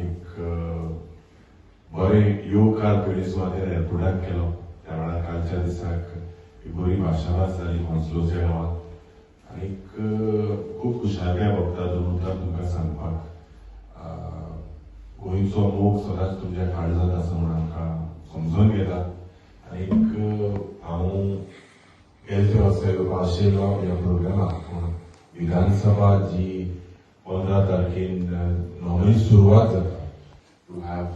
एक बरें येवकार पयले सुवातेर एअरपोर्टाक केलो. त्या वेळार कालच्या दिसाक एक बरी भाशाभास जाली हॉन्सलोच्या गांवांत आनीक खूब खुशालकाय भोगता दोन उतरां तुमकां सांगपाक. गोंयचो मोग सदांच तुमच्या काळजांत आसा म्हूण आमकां समजून घेता आनीक हांव गेले वर्सा येवपा आशिल्लो ह्या प्रोग्रामाक, पूण विधानसभा जी 15 तारखेन नॉर्मली सुरवात जाता, to have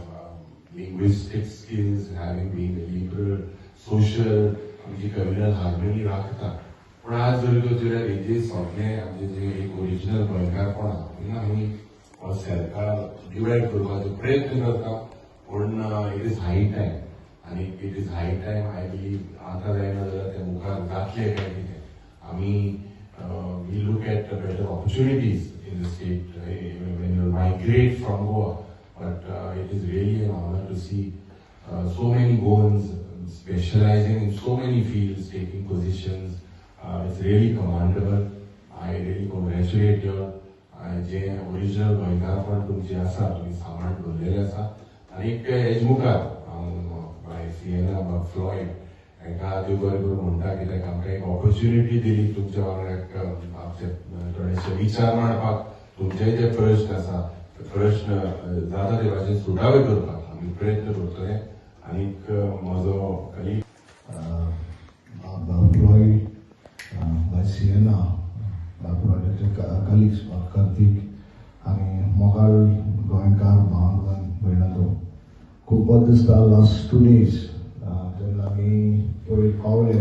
linguistic skills, having been liberal, social, आमची कम्युनल हार्मनी राखता. पूण आज जरी तो जाल्यार हेजे सगळे आमचे जे एक ओरिजिनल गोंयकारपण आहा, थिंगा आमी हो सरकार डिवायड करपाचो प्रयत्न करता. पूण it is high time आनी it is high time, I believe, आतां जायना जाल्यार ते मुखार जातले काय कितें. आमी we look at better opportunities in the state when you migrate from Goa, but it is really an honour to see so many Goans specializing in so many fields, taking positions. It's really commendable. I really congratulate you. जे original गोंयकारपण तुमचें आसा, तुमी सांबाळून दवरलेलें आसा. आनीक has मुखार हांव बाय सिएना, बाब फ्लॉयड हांकां देव बरें करूं म्हणटा, कित्याक आमकां एक ऑपॉर्च्युनिटी दिली तुमच्या वांगडा आमचे थोडेशे विचार मांडपाक. तुमचे जे प्रश्न आसा ते प्रश्न जाता ते भाशेन सुटावे करपाक आमी प्रयत्न करतले. आनीक म्हजो कलीग बाब फ्लॉयड, बाय सिएना, बाब फ्लॉयडाचे कलिग्स बाब कार्तीक आनी मोगाळ गोंयकार भाव भयणांनो, खूब बरें दिसता. लास्ट 2 डेज जेन्ना आमी पयर पावले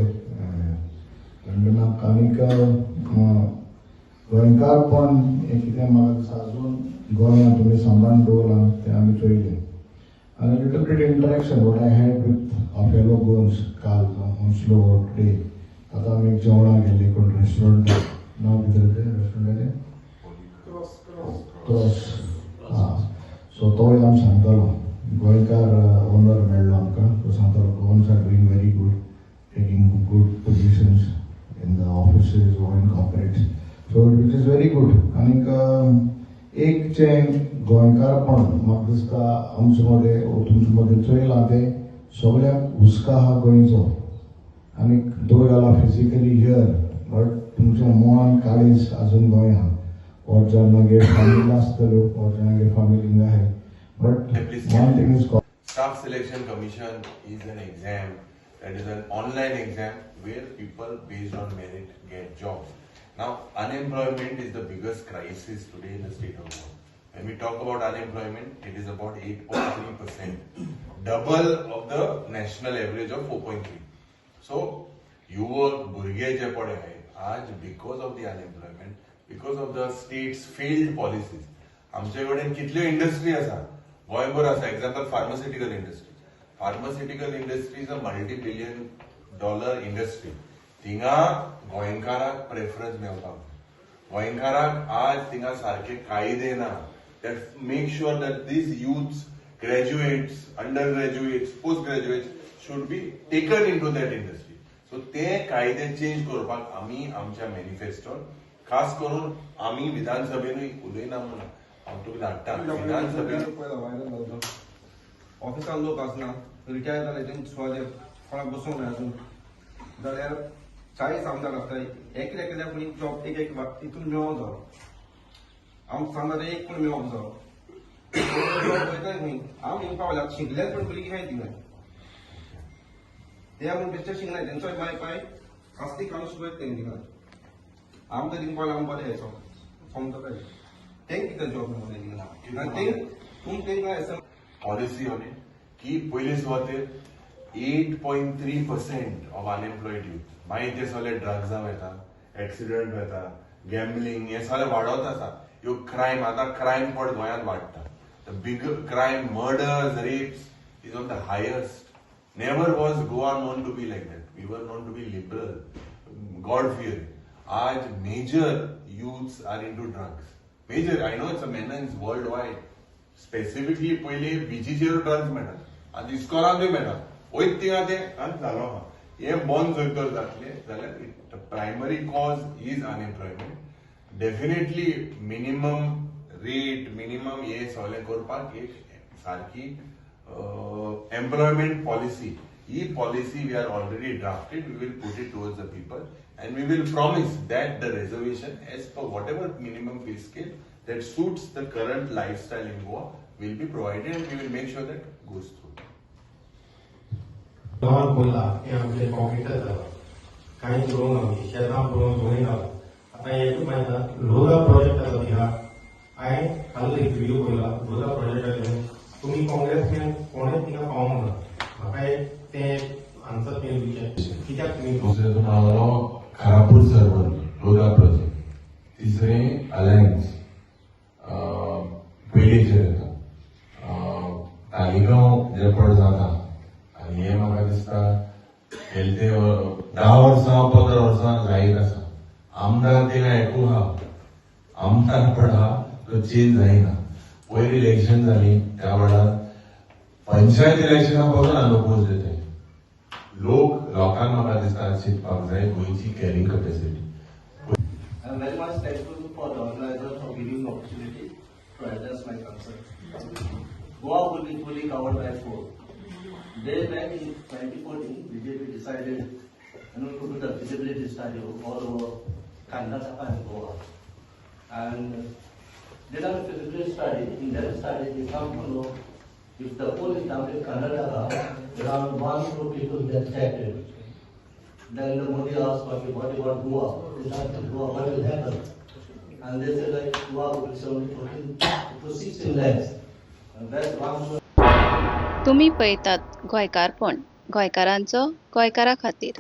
लंडनाक आनीक गोंयकारपण हें कितें म्हाका दिसता अजून गोंयांत तुमी सांबाळून दवरलां तें आमी चोयलें. And a little bit interaction what I had with our fellow Goans काल Hounslow today. आतां आमी एक जेवणाक गेल्ले कोण रेस्टॉरंट, नांव कितें तें रेस्टॉरंटाचें? क्रॉस. आं, सो तोय आमी सांगतालो, गोंयकार ओनर मेळ्ळो आमकां. तो सांगतालो, Goans are doing very good, taking good positions in the offices or in corporates, so which is very good. आनीक एक जें गोंयकारपण म्हाका दिसता आमचे मदें वो तुमचे मदें चोयलां तें सगळ्यांक हुस्को आहा गोंयचो. आनीक though you are physically here, but तुमचें मन काळीज अजून गोंय आहा. और जाणांगेर फामिली आसतल्यो और जाणांगेर फामिली हिंगा आहाय, but one thing is Staff Selection Commission is an exam that is an online exam where people based on merit get jobs. Now, unemployment is the biggest crisis today in the state of Goa. When we talk about unemployment, it is about 8.3%, double of the national average of 4.3. So, युवक भुरगे जे पळय आहे आज, because of the unemployment, because of the state's failed policies, आमचे कडेन कितल्यो industry आसा गोंयभर आसा. Example, pharmaceutical industry. Pharmaceutical industry is a multi billion dollar industry. थिंगा गोंयकाराक प्रेफरन्स मेळपाक जाय. गोंयकाराक आज थिंगा सारके कायदे ना that make sure that these youths, graduates, under graduates, post graduates should be taken into that industry. So ते कायदे चेंज करपाक आमी आमच्या मॅनिफेस्टोन, खास करून आमी विधानसभेनूय उलयना म्हणून हांव तुका धाडटा विधानसभेन. पळयला व्हायरल जालो. ऑफिसान लोक आसना, रिटायर जाले, तेंचे सुवातेर कोणाक बसूंक जाय अजून जाल्यार 40 आमदार आसता. एक एकल्याक कोणी जॉब एक एक हितून मेळोंक जावो. आमकां सांगता ते एक कोण मेळोंक जावो. जॉब वयताय खंय? हांव हिंगा पावल्या, शिकल्यात पण भुरगीं खाय थिंगा. ते आपूण बेश्टे शिकनाय, तेंचोय माय पाय कास्ती काडून शिकयत तेंकां थिंगा. आमकां थिंगा पावल्या, आमकां बरें समजता तेंक कितें जॉब मेळोंक थिंगा. आनी तेंक तुम तेंकां एस पॉलिसी ऑन it की पयले सुवातेर 8.3% of unemployed youth, मागीर ते सगळे ड्रग्सां वयता, एक्सिडंट वयता, गॅम्बलिंग, हे सगळे वाडत आसा. ह्यो क्रायम, आतां क्रायम पड गोंयांत वाडटा. The big crime, murders, rapes is on the highest. Never was Goa known to be like that. We were known to be liberal, God fear. आज major youths are into drugs, major. I know it's a menace world wide. Specifically पयली बिचीचेर drugs मेळटा, आनी इस्कॉलांतूय मेळटा. वयत थिंगा ते आनी जालो आहा. हे बंद जर तर जातले जाल्यार primary cause is unemployment. Definitely minimum rate minimum हे सगळें करपाक एक सारकी employment policy, he policy we are already drafted. We will put it towards the people and we will promise that the reservation as per whatever minimum pay scale that suits the current lifestyle in Goa will be provided and we will make sure that goes through. गांवांत कोल्ला हें आमचें कॉन्क्रिटच जालां, कांयच करूंक ना आमी, शेतां पळोवन सगळीं जालां. आतां हें मागीर लोधा प्रोजेक्ट आसा थिंगा. हांवें काल एक व्हिडिओ पळयला लोधा प्रोजेक्टाचेर. तुमी काँग्रेसमॅन कोणेच थिंगा पावोंक ना. म्हाका एक तें आन्सर तुवें दिवचें, कित्याक तुमी दुसरें तुम्हाला खारापूर सर्वर, लोधा प्रोजेक्ट, तिसरें अलायन्स पेडेचेर येता, तालिगांव जे पड जाता आनी हें म्हाका दिसता गेले ते 10 वर्सां, 15 वर्सां जायत आसा. आमदार थिंगा एकू आहा, आमदार पण आहा तो चेंज जायना. वयर इलेक्शन जाली त्या वेळार पंचायत इलेक्शना पासून अनओपोज ते लोक. लोकांक म्हाका दिसता चिंतपाक जाय गोंयची carrying capacity. I am very much thankful for the organizer for giving the opportunity to address my concern. Goa will be fully covered by four. Way back in 2014, BJP decided to do the feasibility study all over Karnataka and Goa. And they done a feasibility study. In that study, they come to know if the poll is done in Karnataka, around 1 crore people get affected. Then the Modi asked, "Okay, what about Goa? They asked Goa, what will happen?" And they said like Goa will be only 14 to 16 lakhs. And that's one तुमी पळयतात गोंयकारपण, गोंयकारांचो गोंयकारा खातीर.